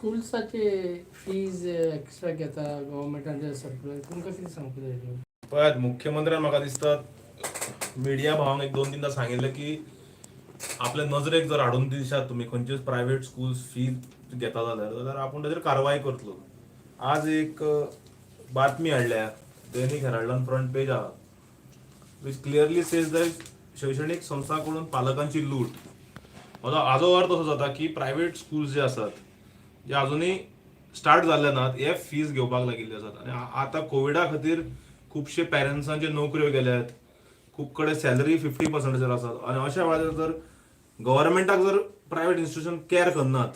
स्कुल्साचे fees extra घेता गव्हर्मेंटान circular, तुमकां कितें सांगपाक जाय? पळयात, मुख्यमंत्र्यान म्हाका दिसता मिडिया भावांक एक दोन तिनदा सांगिल्लें की आपल्या नजरेक जर हाडून दिशात तुमी खंयच्योच प्रायव्हेट स्कूल्स फी घेता जाल्यार आपूण ताचेर कारवाय करतलो. आज एक बातमी हाडल्या दैनिक हेराल्डान, फ्रंट पेज आहा, which clearly says that शैक्षणीक संस्था कडून पालकांची लूट. हाजो अर्थ असो जाता की प्रायव्हेट स्कूल्स जे आसात, जे अजुनूय स्टार्ट जाल्ले नात, हे फीज घेवपाक लागिल्ले आसात. आनी आतां कोविडा खातीर खुबशे पेरंट्सांच्यो नोकऱ्यो गेल्यात, खूब कडेन सॅलरी 50%चेर आसात. आनी अशा वेळार जर गव्हर्मेंटाक जर प्रायव्हेट इन्स्टिट्यूशन कॅर करनात,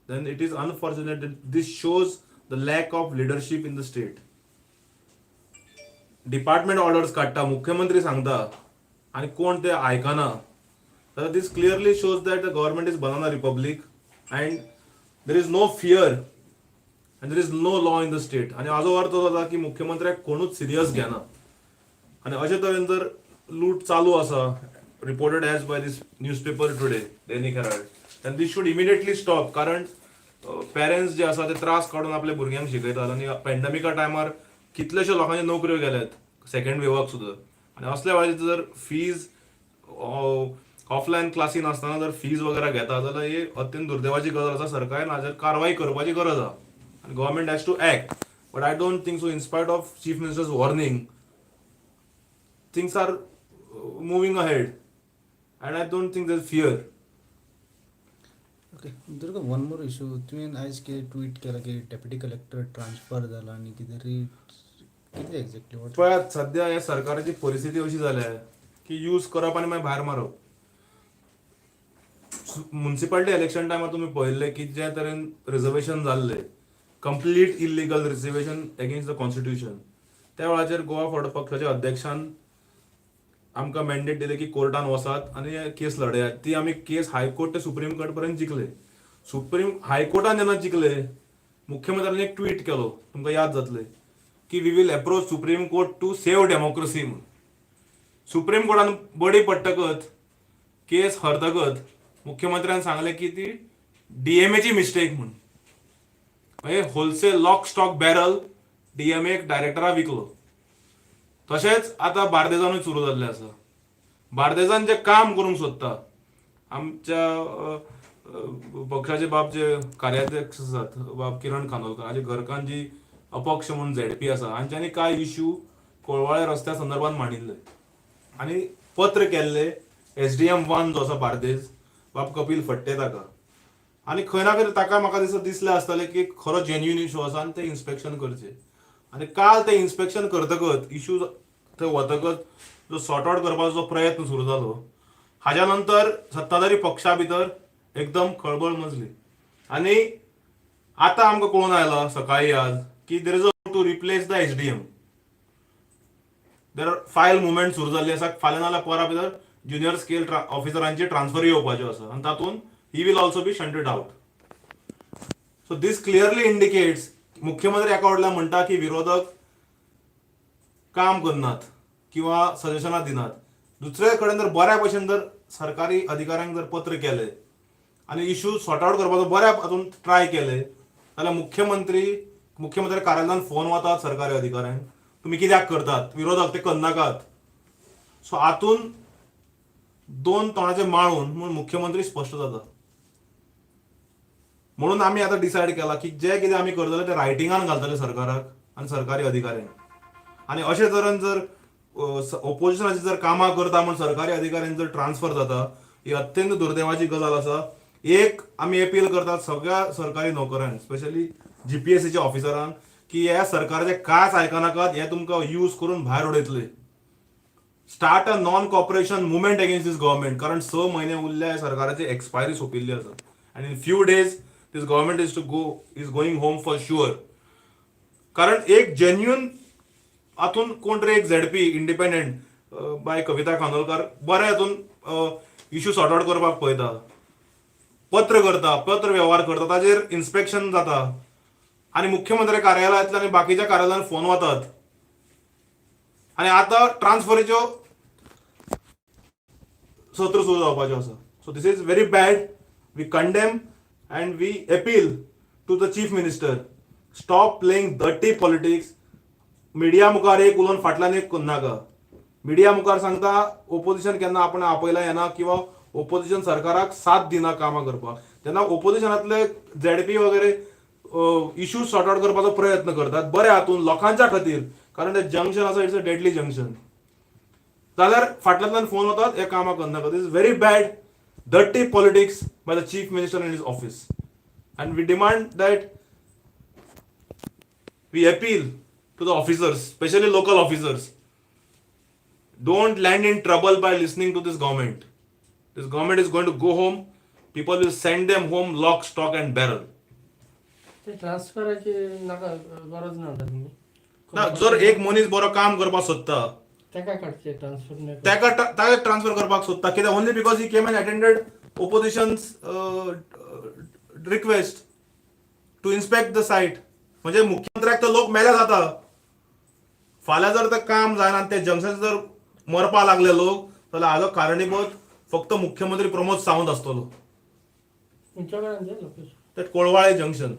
then it is unfortunate. This shows the lack of leadership in the state. Department orders काडटा, मुख्यमंत्री सांगता आनी कोण ते आयकना जाल्यार this clearly shows that the government is banana republic and there is no fear and there is no law in the state. आनी हाजो अर्थ जाता की मुख्यमंत्र्याक कोणूच सिरियस घेना. आनी अशे तरेन जर लूट चालू आसा, reported as by this newspaper today, Dainik Herald, then this should immediately stop, कारण पेरंट्स जे आसा ते त्रास काडून आपल्या भुरग्यांक शिकयतात आनी पॅन्डेमिका टायमार कितलेशे लोकांच्यो नोकऱ्यो गेल्यात, सेकंड वेवाक सुद्दां. आनी असल्या वेळार जर फीज, ऑफलायन क्लासी नासतना जर फीज वगैरे घेता जाल्यार ही अत्यंत दुर्दैवाची गजाल आसा. सरकारान हाजेर कारवाय करपाची गरज आहा आनी government has to act, but I don't think so. In spite of Chief Minister's warning, things are moving ahead and I don't think there's fear. Okay Durga, one more issue. तुवें आयज कितें ट्वीट केला की deputy collector transfer जाला आनी कितें तरी, कितें एक्झॅक्टली, what? पळयात, सध्या ह्या सरकाराची परिस्थिती अशी जाल्या की यूज करप आनी मागीर भायर मारप. मुन्सिपालिटी इलेक्शन टायमार तुमी पळयल्लें की जे तरेन रिजर्वेशन जाल्लें, complete illegal reservation against the constitution, त्या वेळाचेर गोवा फॉरवर्ड पक्षाच्या अध्यक्षान आमकां मॅन्डेट दिलें की कोर्टान वचात आनी केस लढयात. ती आमी केस हायकोर्ट ते सुप्रीम कोर्ट पर्यंत जिखले. सुप्रीम हायकोर्टान जेन्ना जिखले, मुख्यमंत्र्यांनी एक ट्वीट केलो, तुमकां याद जातलें, की "We will approach Supreme Court to save democracy" म्हणून. सुप्रीम कोर्टान बडी पडटकच, केस हरतकच, मुख्यमंत्र्यान सांगलें की ती डीएमएची मिस्टेक म्हूण. म्हणजे wholesale lock stock barrel DMA डायरेक्टरा विकलो. तशेंच आतां बार्देजानूय सुरू जाल्लें आसा. बार्देजान जे काम करूंक सोदता, आमच्या अ, अ, पक्षाचे बाब जे कार्याध्यक्ष आसात, बाब किरण खानोलकर, हाजे घरकान्न जी अपक्ष म्हणून झेडपी आसा, हांच्यांनी कांय इश्यू कोळवाळे रस्त्या संदर्भात मांडिल्ले आनी पत्र केल्ले एसडीएम वन जो आसा बार्देज, बाब कपील फट्टे, ताका. आनी खंय ना खंय ताका म्हाका दिसता दिसलें आसतलें की खरो जेन्युइन इशू आसा आनी ते इन्स्पेक्शन करचें. आनी काल ते इन्स्पेक्शन करतकच, इशू थंय वतकच जो सॉर्ट आउट करपाचो जो प्रयत्न सुरू जालो, हाज्या नंतर सत्ताधारी पक्षा भितर एकदम खळबळ मजली. आनी आतां आमकां कळून आयलां सकाळी आज की there is a to replace the SDM, there are file movement सुरू जाल्ली आसा. फाल्यां नाल्यार परां भितर ज्युनियर स्केल ऑफिसरांची ट्रान्सफर येवपाच्यो आसा आनी तातूंत he will also be shunted out. So this clearly indicates, मुख्यमंत्री एका वटल्यान म्हणटा की विरोधक काम करनात किंवा सजेशनां दिनात, दुसरे कडेन जर बऱ्या भशेन जर सरकारी अधिकाऱ्यांक जर पत्र केले आनी इशू सॉर्ट आउट करपाचो बऱ्या हातून ट्राय केले जाल्यार मुख्यमंत्री कार्यालयान फोन वतात सरकारी अधिकाऱ्यांक, तुमी कित्याक करतात, विरोधक ते करनाकात. सो हातून दोन तोंडाचे माळून म्हूण मुख्यमंत्री स्पश्ट जाता. म्हणून आमी आतां डिसायड केला की जे कितें आमी करतले ते रायटिंगान घालतले सरकाराक आनी सरकारी अधिकाऱ्यांक. आनी अशे तरेन जर ओपोजिशनाची जर कामां करता म्हूण सरकारी अधिकाऱ्यांनी जर ट्रान्सफर जाता, ही अत्यंत दुर्दैवाची गजाल आसा. एक आमी अपील करतात सगळ्या सरकारी नोकरांक, स्पेशली जीपीएससीच्या ऑफिसरांक, की ह्या सरकाराचे कांयच आयकनाकात, हे तुमकां यूज करून भायर उडयतले. Start a non cooperation movement against this government, कारण 6 म्हयने उरल्या, सरकाराची एक्सपायरी सोंपिल्ली आसा आनी in few days this government is to go is going home for sure. कारण एक जेन्युन हातून कोण तरी एक झेडपी इंडिपेंडंट बाय कविता खानोलकार बरे हातून इशू सॉर्ट आउट करपाक पळयता, पत्र करता, पत्र व्यवहार करता, ताजेर इन्स्पेक्शन जाता आनी मुख्यमंत्री कार्यालयांतल्यान आनी बाकीच्या कार्यालयान फोन वतात आनी आतां ट्रान्सफरीच्यो सत्र सुरू जावपाच्यो आसा. So this is very bad. We condemn and we appeal to the chief minister, stop playing dirty politics. Media मुखार एक उलोवन फाटल्यान एक करनाका. मिडिया मुखार सांगता ओपोजिशन केन्ना आपण आपयला येना किंवा ओपोजिशन सरकाराक साथ दिना कामां करपाक, तेन्ना ओपोजिशनांतले झेडपी वगैरे इश्यूज सॉर्ट आउट करपाचो प्रयत्न करतात बऱ्या हातून लोकांच्या खातीर, कारण ते जंक्शन आसा, it's a deadly junction. जाल्यार फाटल्यांतल्यान फोन वतात हे कामां करनाका. This is very bad dirty politics by the chief minister in his office, and we demand that, we appeal to the officers, specially local officers, don't land in trouble by listening to this government. This government is going to go home. People will send them home lock, stock and barrel. ते ट्रान्सफराची नाका, गरज ना म्हणटा तुमी. ना, जर एक मनीस बरो काम करपाक सोदता, तेका काडचे ट्रान्सफर. ताका ताका ट्रान्सफर करपाक सोदता कित्याक? Only because he came and attended opposition's request to inspect the site. म्हणजे मुख्यमंत्र्याक तर लोक मेल्या जाता. फाल्यां जर तें काम जायना आनी ते जंक्शन जर मरपा लागले लोक जाल्यार हाजो कारणीभूत फक्त मुख्यमंत्री प्रमोद सावंत आसतलो. तुमच्या कडेन लोकेशन? ते कोळवाळे जंक्शन.